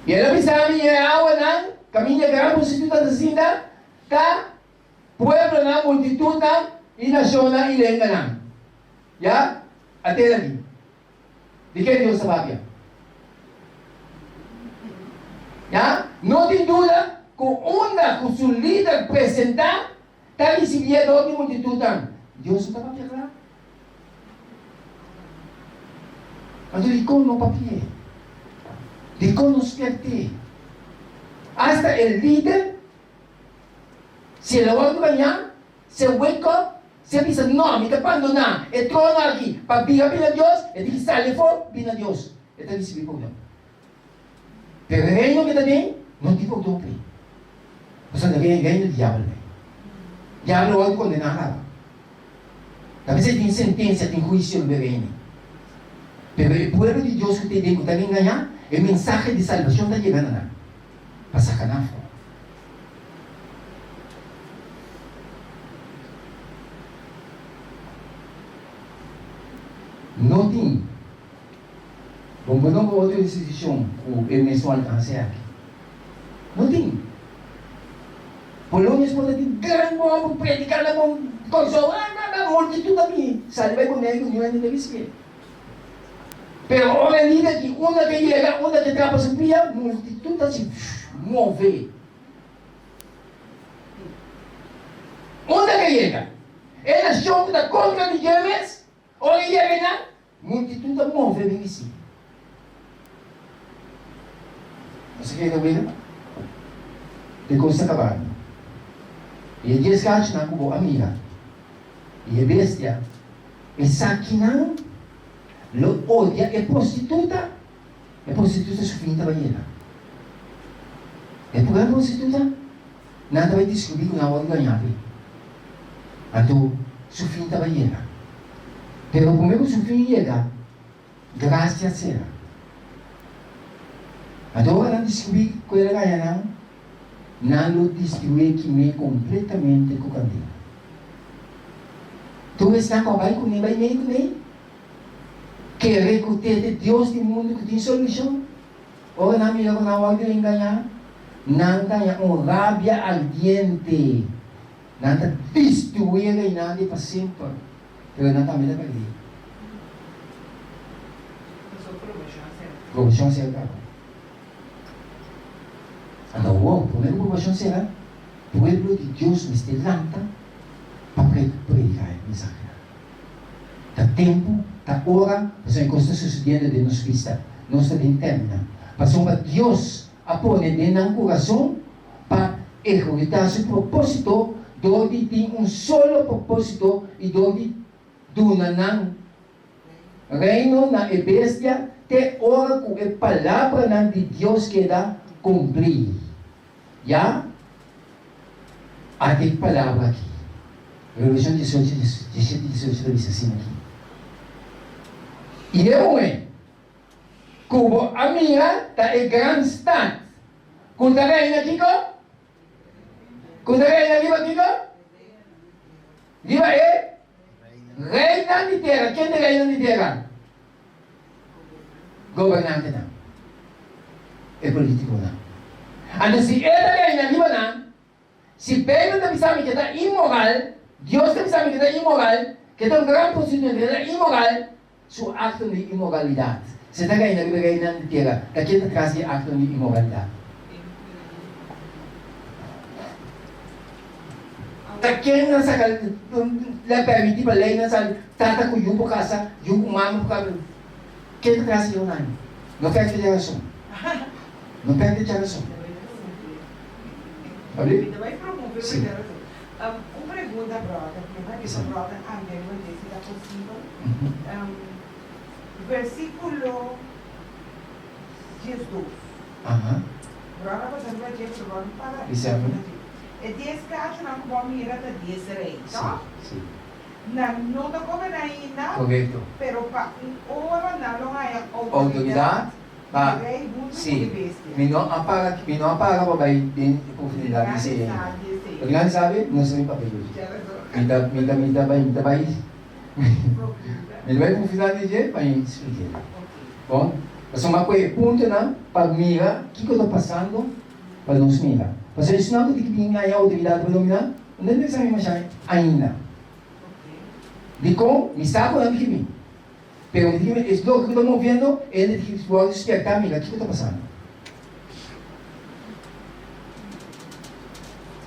Speaker 2: I el a bisa mi, E awanan kaminda e gran multitut ta sinta ta pueblonan, multitutnan i nashonnan i lenganan. Ya? Atende aki. Di ken Dios ta papia? Ya? No tin duda ku unda ku su lider presentá ta risibié dor di multitutnan. Dios no ta papia kla. Anto dikon no papi'é? Dikon no spièrt'é? Asta e lider, si el a wòrdu gañá, si e wake up, si e bisa, No, mi ta bandoná e trono aki pa bira bira Dios, e tin ki sali afó bira Dios. E ta risibí pordon. Pero e reino ke ta den no tin pordon p'e. Pasobra ta den e reino di diabel bai. Diabel a wòrdu kondená kaba. Ta p'esei tin sentensia, tin huisio riba e reino. Pero e pueblo di Dios ku ta den ku ta engañá, e mensahe di salbashon ta yega na nan pa saka nan afó. No tin. Bon bo no por otro institucion cu e mesun alcance aki. No tin. Polonius por ta tin gran bon por predica na bon Corsou, ah bla bla, multitud ta bini sali bay Boneiru niun hende ta ricibié. Pero ora e lider aki unda ke yega, unda ke trapa su pia, multitud ta haci move. Unda ke yega, e nacion cu ta contra di dje mes, ora e yega einan, Multitud a move bin i sigui. Nos a keda wega te kos ta kabando. I e dies kachunan ku bo a mira i e bestia, esakinan lo odia e prostituta, e prostituta su fin ta bai yega. E pura prostituta, nan ta bai diskubrí ku nan a wòrdu gañá p'e. Anto su fin ta bai yega. Pero promé ku su fin yega, grasia sera. Anto ora nan diskubrí ku el a gaña nan, nan lo destruí kim'é kompletamente ku kandela. Tur esnan ku a bai kuné bai mei kuné, kere ku te te Dios di mundu ku tin solushon. Ora nan mira ku nan wòrdu engañá, nan ta haña un rabia ardiente. Nan ta destruí e reinan di pa semper, pero nan tambe ta pèrdí. Probashon a sera kaba. Anto awor, promé ku probashon sera, pueblo di Dios mester lanta pa prediká e mensahenan. Ta tempu, ta ora, pasobra e kos ta susediendo den nos bista. Nos ta den tèrmina. Pasobra Dios a pone den nan kurason pa ehekutá su propósito dor di tin un solo propósito i dor di duna nan reino na e bestia te ora ku e palabranan di Dios keda kumplí. Ya ata e palabra aki. Revelashon diesocho, diesshete i diesocho ta bisa asina aki, I e muhé ku bo a mira ta e gran stat ku ta reina kiko? Ku ta reina riba kiko? Riba e? Reinan di tera. Ken ta reinan di tera? Gobernantenan. E politikonan. Anto si e ta reina riba nan, si Beibel ta bisa mi ke ta inmoral, Dios ta bisa mi ke ta inmoral, ke ta un gran prostituta, ke ta inmoral, su aktonan di inmoralidat. Si e ta reina riba e reinan di tera, ta ken ta tras di e aktonan di inmoralidat? Ta ken nan saka la permiti pa leinan sali tata ku yu por kasa, yu ku mama por kasa? Ken ta tras di e unani? No pèrdè djarason. No pèrdè djarason. Abri? Si.
Speaker 3: Un pregunta brother, mi ta bisa brother André Valdez si ta posibel. Versiculo 12. Brother a pasa riba dje pero bo no para riba dje. E dies kachunan ku bo a mira ta dies rei, toh? Nan no ta goberná ainda, pero pa un ora nan lo haña outoridat
Speaker 2: Pa, sí, mi no a para, mi no a para pa bai den e profundidad di esei ainda. Pasobra nan sabi, no sa mi papia dje. Mi ta, mi ta, mi ta bai, mi ta bai, mi ta bai profundidad di dje pa mi spliké. Bon, pasobra mi a kohe e puntonan pa mira kiko ta pasando pa nos mira. Pasobra esnan ku tin ki bin haña outoridad pa dominá, no ta interesá mi masha ainda. Dikon? Mi sa ku nan tin ki bin. Pero mi di es loke ku ta moviendo, e hende di wòrdu spiertá, mira kiko ta pasando.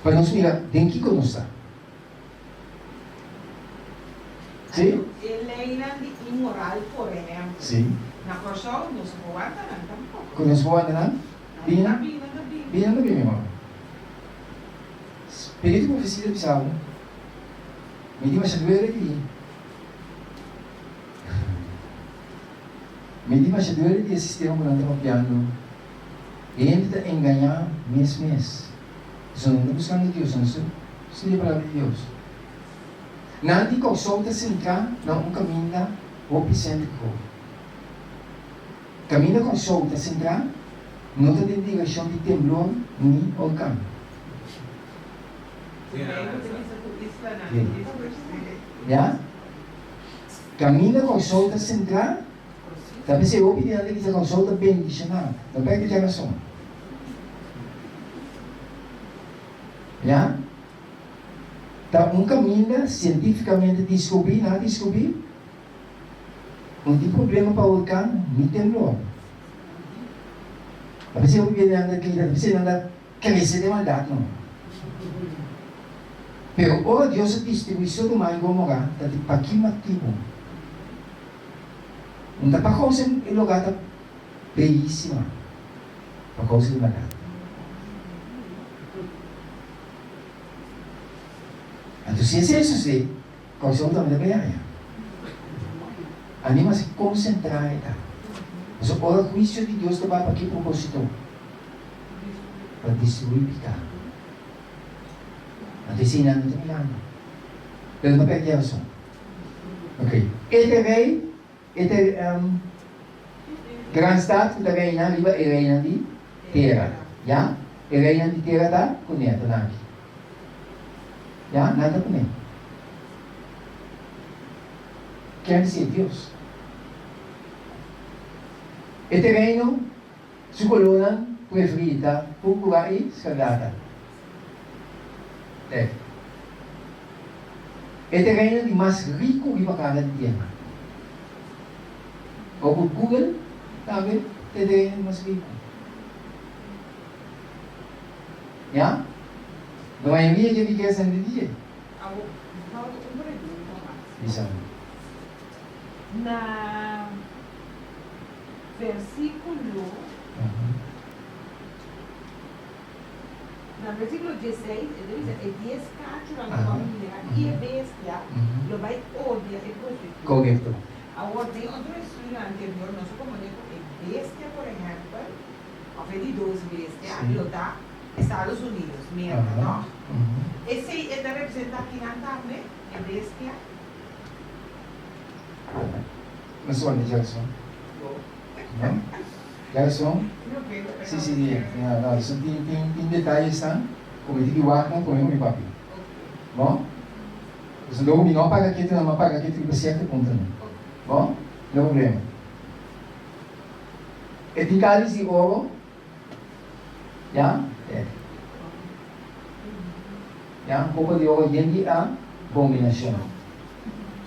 Speaker 2: Pa nos mira den kiko nos ta. Sí?
Speaker 3: E leinan di inmoral, por ehèmpel.
Speaker 2: Sí.
Speaker 3: Na Kòrsou nos no por wanta nan tampoko.
Speaker 2: Ku nos por wanta nan?
Speaker 3: Nan ta bin, nan ta bin.
Speaker 2: Bin, nan ta bin, mi amor. Spiritu profesia ta bisa bo, mi di masha duele di. Mi di masha duele di e sistema ku nan ta papiando. E hende ta engañá mes mes. Pasobra nan ta buskando Dios, nan no studia palabra di Dios. Nan di Kòrsou ta sentrá na un kaminda hopi séntriko. Kaminda Kòrsou ta sentrá no ta den direkshon di temblor ni orkan. Ya. Kaminda Kòrsou ta sentrá, ta p'esei hopi di nan ta bisa Kòrsou ta bendishoná. No pèrdè dja rason. Ya. Ta un kaminda sientífikamente diskubrí, nan a diskubrí, no tin problema pa orkan ni temblor. Ta p'esei hopi bia nan ta grita, ta p'esei nan ta Crece den maldat no. Pero ora Dios a distrui Sodoma i Gomora ta di pa ki motibu? No ta pa causa e lugar ta beyisima, pa causa di maldat. Anto si esei sucede, causa tambe ta bay haña. Anima si concentra e ta. Pasobra ora huicio di Dios ta bay pa ki proposito? Pa destruí piká. Anto esei nan no ta mirando. Pero no pèrdè rason. Ok. E ta rei, e ta gran stat ku ta reina riba e reinan di tera. Ya? E reinan di tera ta kuné, ta nan aki. Ya? Nan ta kuné. Ken si e Dios? E ta reino. Su kolónan preferí ta púrpura i skarlata. Lek. E tereno di mas riku riba kara di tierra. Bo por Google tambe ta e tereno di mas riku. Ya? La mayoria dje rikesanan ta di dje.
Speaker 3: Awor, falta un pregunta mas.
Speaker 2: Bisa mi.
Speaker 3: Na. Versíkulo Na versíkulo dieseis e ta bisa, E dies kachunan ku a mira i e bestia lo bai odia e prostituta.
Speaker 2: Korekto.
Speaker 3: Awor, den otro estudio anterior nos a komprendé ku e bestia, por ehèmpel, òf e di dos bestia, lo ta Estados Unidos, Merka, tòg? Esei e ta representá kinan tambe, e bestia?
Speaker 2: No suena Jackson. No? Jackson? Si, si, si. No, no. So, tin, tin, tin detayesnan ku mi tin ki wak nan promé ku mi papia. Bon? Pasobra logo mi no a paga ketu nan, mi a paga ketu riba sierto puntonan. Bon? No problema. E tin kalis di oro, ya, e. Ya, un kopa di oro yen di abominashon.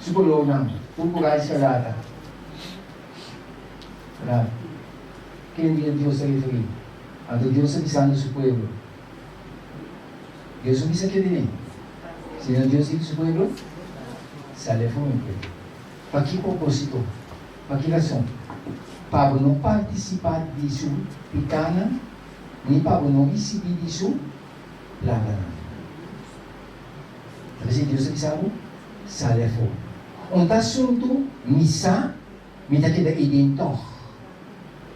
Speaker 2: Su kolornan, purpura i skarlata. Ra. Ken dia Dios ta referí? Anto Dios ta bisando su pueblo. Dios no bisa kende den. Sino Dios di ku su pueblo, Sali afó mi pueblo. Pa ki propósito? Pa ki rason? Pa bo no partisipá di su pikánan, ni pa bo no risibí di su plaganan. Ta p'esei Dios ta bisa bo, Sali afó. Un ta asuntu mi sa Mi ta keda ei den tòg.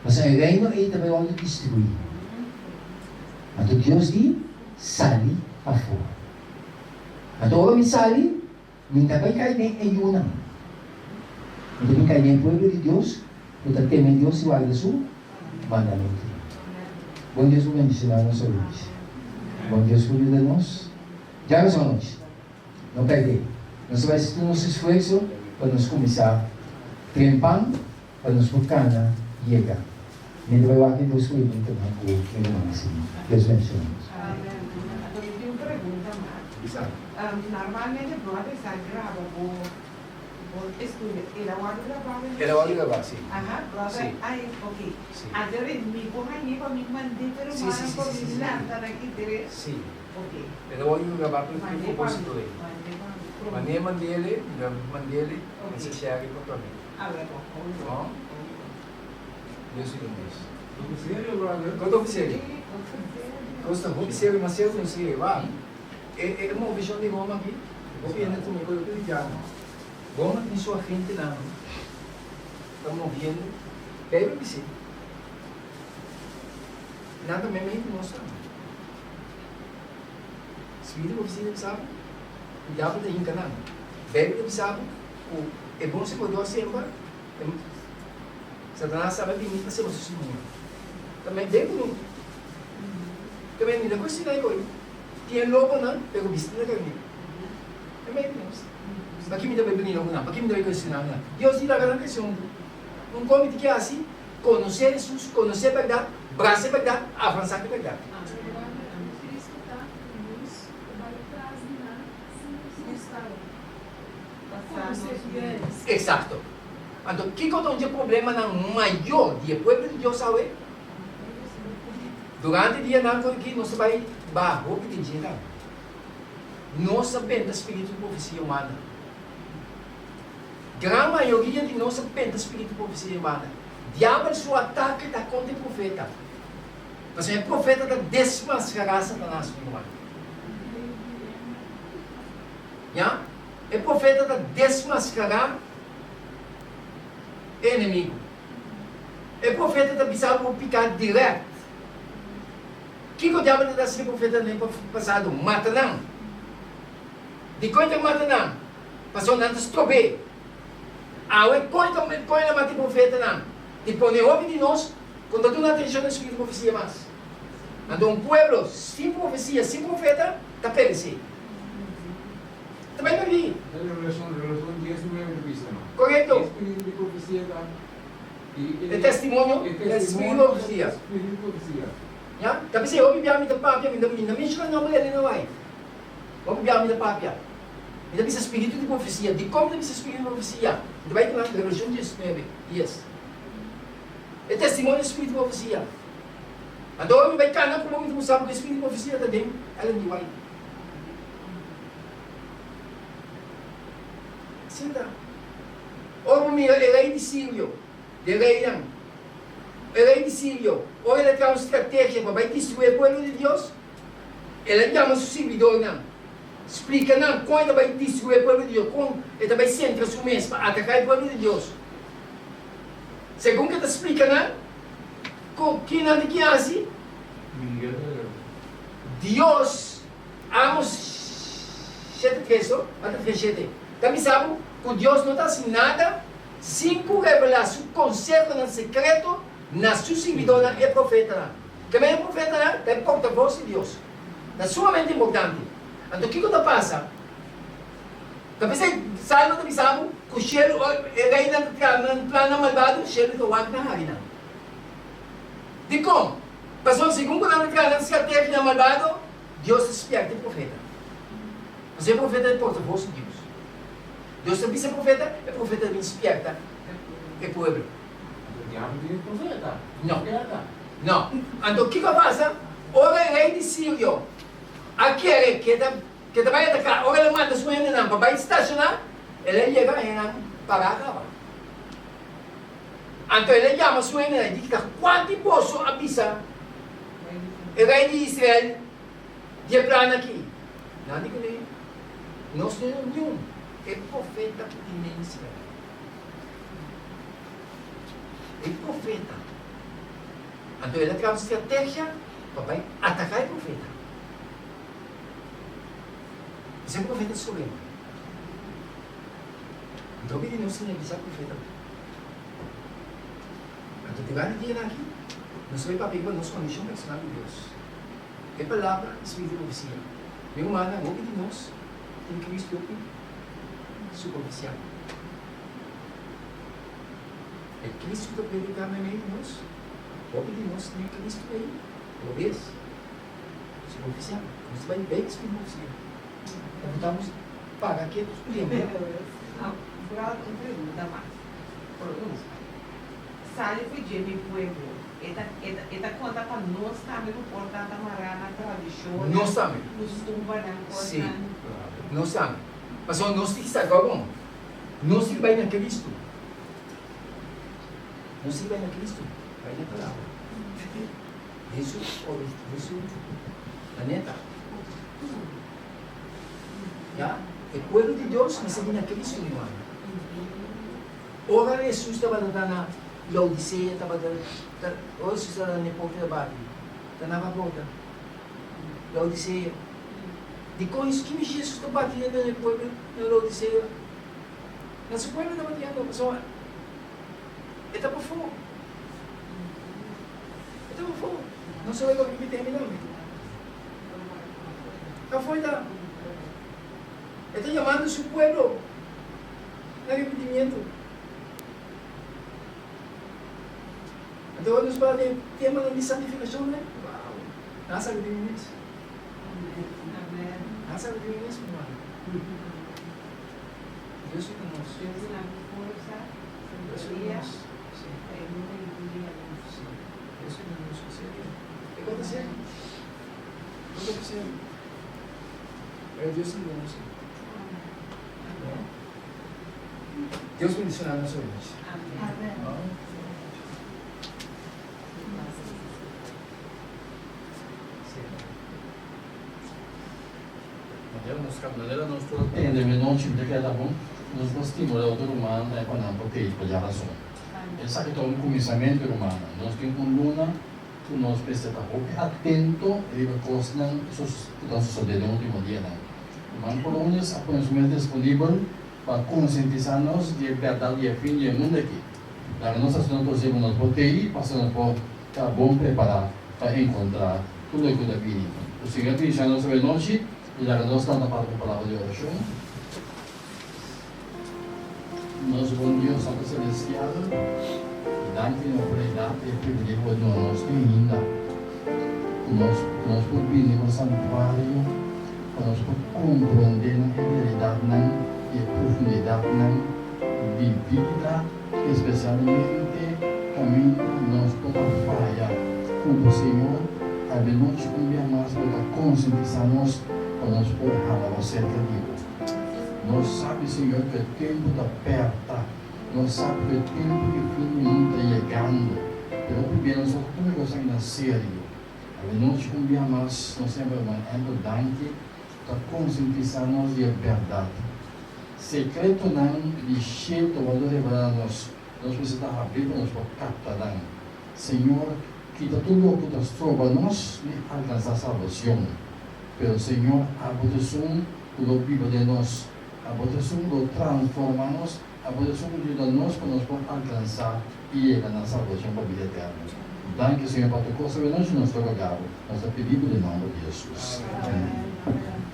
Speaker 2: Pasobra e reino ei ta bai wòrdu destruí. Anto Dios di, Sali pafó. Anto ora mi sali, mi ta bai kai den e yunan. Mi ta bin kai den e pueblo di Dios ku ta teme Dios i warda su mandamentunan. Bon Dios por bendishoná nos awe. Bon Dios por yuda nos. Djawees anochi. No pèrdé. Nos ta bai hasi tur nos esfuerso pa nos kuminsá trempan pa nos por kana yega. Mi ta bai wak e dos preguntanan ku mi ruman a sigui. Dios bendishoná nos.
Speaker 3: Amen. Anto mi tin un pregunta mas.
Speaker 2: Bisa.
Speaker 3: Normalmente brother sa graba bo bo estudio. El a wòrdu grabá bo
Speaker 2: El a wòrdu grabá, si.
Speaker 3: Aha, brother.
Speaker 2: Si.
Speaker 3: Ai, ok.
Speaker 2: Si.
Speaker 3: Anto mi por hañ'é pa mi mand'é pa
Speaker 2: Si, si,
Speaker 3: rumannan
Speaker 2: si,
Speaker 3: pa
Speaker 2: si,
Speaker 3: mi
Speaker 2: si, si.
Speaker 3: lanta nan interes?
Speaker 2: Si.
Speaker 3: Ok.
Speaker 2: E ta wòrdu grabá pa e propósito ei. Manera mandele, mi ta mandele, mi sa share pa pa mi. No? Dios yuda nos. Kos ta hopi serio. Kos ta hopi serio, mas serio ku no serio. Wak, e e movishon di Roma aki, hopi hende tuma e kos hopi liviano. Roma tin su agentenan ta moviendo. Beibel bis'é, nan ta meimei ku nos tambe. Spiritu di profesia ta bisa bo ku diabel ta hinka nan. Beibel ta bisa bo ku e bon sembrador sembra, e Satanas a bai bini pa sembra su simia. Ta mei den ku mi. Ta mei mi ta kuestioná e koi. Tin e lobonan, pero bisti na karné. Ta mei ku nos. Paki mi ta bai bringa ku nan? Paki mi ta bai kuestioná ku nan? Dios di laga nan krese huntu. Un kos mi tin ke hasi, konosé Hesus, konosé bèrdat, brasa e bèrdat, avansá ku e bèrdat. Eksakto. Anto, kiko ta un dje problemanan mayor di e pueblo di Dios awe? Durante dianan ku aki nos ta bai baha hopi den dje tambe. Nos a benta spiritu di profesia humana. Gran mayoria di nos a benta spiritu di profesia humana. Diabel su atake ta kontra e profeta. Pasobra e profeta ta desmaskará Satanas, mi ruman. Ya? E profeta ta desmaskará e enemigu. E profeta ta bisa bo piká dirèkt. Kiko diabel ta hasi ku e profetanan den pasado? Mata nan. Dikon e ta mata nan? Pasobra nan ta strob'é. Awe kon e ta kon el a mata e profetanan? Di pone hopi di nos ku no ta duna atenshon na spiritu profesia mas. Anto un pueblo sin profesia, sin profeta, ta peresé. Ta bai perdí.
Speaker 1: Ta Revelacion, Revelacion dies nuebe ta bisa no.
Speaker 2: Korekto.
Speaker 1: E spiritu di profesia ta i
Speaker 2: E testimonio
Speaker 1: e
Speaker 2: del spiritu di profesia.
Speaker 1: Spiritu di profesia.
Speaker 2: Ya, ta p'esei hopi bia mi ta papia, mi ta menciona nomber di Elena White. Hopi bia mi ta papia. Mi ta bisa spiritu di profesia. Dikon mi ta bisa spiritu di profesia? Mi ta bai ku nan Revelacion dies nuebe, dies. E testimonio di spiritu di profesia. Anto ora mi bai kana ku bo mi ta mustrá bo ku e spiritu di profesia ta den Ellen G. White. Asina ta. Ora bo mira e rei di Sirio, di reinan, e rei di Sirio, ora el a traha un strategia pa bai destruí e pueblo di Dios, el a yama su sirbidornan, splika nan kon e ta bai destruí e pueblo di Dios, kon e ta bai sentra su mes pa ataká e pueblo di Dios. Segun ku e ta splika nan, ku ki nan tin ki hasi, Dios, Amos shete tres o mata tres shete, ta bisa bo ku Dios no ta hasi nada sin ku revelá su konsehonan sekreto na su sirbidónan e profetanan. Keme e profetanan ta e portavos di Dios. Ta sumamente importante. Anto kiko ta pasa? Ta p'esei Salmo ta bisa bo ku shelu ora e reinan ta traha nan plannan malbado, shelu ta wak nan hari nan. Dikon? Pasobra segun ku nan ta traha nan strategianan malbado, Dios ta spièrta e profeta. Pasobra e profeta ta e portavos di Dios. Dios ta bisa e profeta, e profeta ta bin spièrta e pueblo.
Speaker 1: Anto diabel tin e profeta?
Speaker 2: No. No. Anto kiko a pasa? Ora e rei di Sirio a kere ke ta ke ta bai ataká, ora el a manda su hendenan pa bai stashoná, el a yega hendenan pará kaba. Anto el a yama su hendenan i di, Ta kuantu boso a bisa e rei di Israel di e plan aki? Nan di kuné, Nos no e niun e profeta ku tin den Israel. E profeta. Anto el a traha un strategia pa bai ataká e profeta. Esei profeta ta skohe. Anto hopi di nos tin a bisa profeta. Anto durante e dianan aki, nos ta bai papia riba nos kondishon personal ku Dios. E palabra i spiritu di profesia. Mi rumannan, hopi di nos tin Cristo hopi superfisial. E Cristo ku ta prediká meimei di nos, hopi di nos tin e Cristo ei robes. Superficial. Nos ta bai bek spin profesia. Ta bo ta paga ketu tempu.
Speaker 3: Vooral un pregunta mas. Sali for dje mi pueblo. E ta e ta konta pa nos tambe ku por ta ta mará na tradishonnan,
Speaker 2: Nos tambe.
Speaker 3: kustumbernan,
Speaker 2: Sí,
Speaker 3: kosnan.
Speaker 2: nos tambe. Pasobra nos tin ki sa gou. Nos tin ki bai na Kristu. Nos tin ki bai na Kristu, bai na palabra. Den su ori, den su planeta. Ya, e pueblo di Dios mester bini na Cristo, mi hermano. Ora Hesus tabata ta na Laodicea, tabata ta, ora Hesus tabata na e porta di bati, ta naba porta, Laodicea. Dikon Hesus, kimi Jesus ta bati na e pueblo na Laodicea? Na su pueblo ta batiendo, pasobra e ta pafó. E ta pafó. No sabe loke mi teme tambe. Afó e ta. E ta yamando su pueblo na arepentimiento. Anto ora nos papia den temanan di santifikashon, ne? Wow! Nan sa di mi mes. Nan sa di mi mes, mi hermano. Dios yuda nos.
Speaker 3: Dios duna bo forsa,
Speaker 2: Dios yuda
Speaker 3: sabiduria,
Speaker 2: nos. Sí.
Speaker 3: pa e luna i guia nos.
Speaker 2: Sí. Dios yuda nos, en serio. E kos ta serio. E kos ta serio. Pero Dios ta yuda nos. Dios bendiciona nos hoy.
Speaker 3: Amen.
Speaker 5: Manera nos manera nos tur a tende mi nochi mi ta keda bon nos por stimula otro rumannan tambe pa nan por pei pa djarason. Esaki ta un kuminsamentu rumannan. Nos tin un luna ku nos mester ta hopi atento riba kosnan ku ta sosodé den ultimo dianan. Ruman Polonius a pone su mes disponibel pa konsientisá nos di e bèrdat di e fin di e mundu aki. Laga nos hasi nos posibel nos por tei pasobra nos por ta bon prepará pa enkontrá tur loke ku ta bini. Ku Señor bendishoná nos awe nochi i laga nos lanta parti ku palabra di orashon. Nos bon Dios Tata Celestial, danki na oportunidat i e privilegio ku bo duna nos tin ainda ku nos nos por bini bo santuario pa nos por komprondé nan e realidatnan i e profundidatnan di bida, espesialmente kaminda nos por ta faya ku bo Señor. Abenochi un bia mas bo ta konsientisá nos pa nos por hala bo serka di bo. Nos sabi, Señor, ku e tempu ta pèrta. Nos sabi ku e tempu di fin di mundu ta yegando. Pero hopi bia nos no ta tuma e kos aki na serio. Abenochi un bia mas nos semper hermano Andrew danki ta konsientisá nos di e bèrdat. Sekretonan di shelu ta wòrdu revelá na nos. Nos mester ta habrí pa nos por kapta nan. Señor, kita tur loke ta stroba nos di alkansá salbacion. Pero Señor, abo ta esun ku lo biba den nos. Abo ta esun ku lo transformá nos. Abo ta esun ku yuda nos pa nos por alkansá i yega na salbacion pa bida eterno. Danki, Señor, pa tur kos awe nochi nos ta rogá Bo. Nos ta pidi Bo den nomber di Jesus. Amen.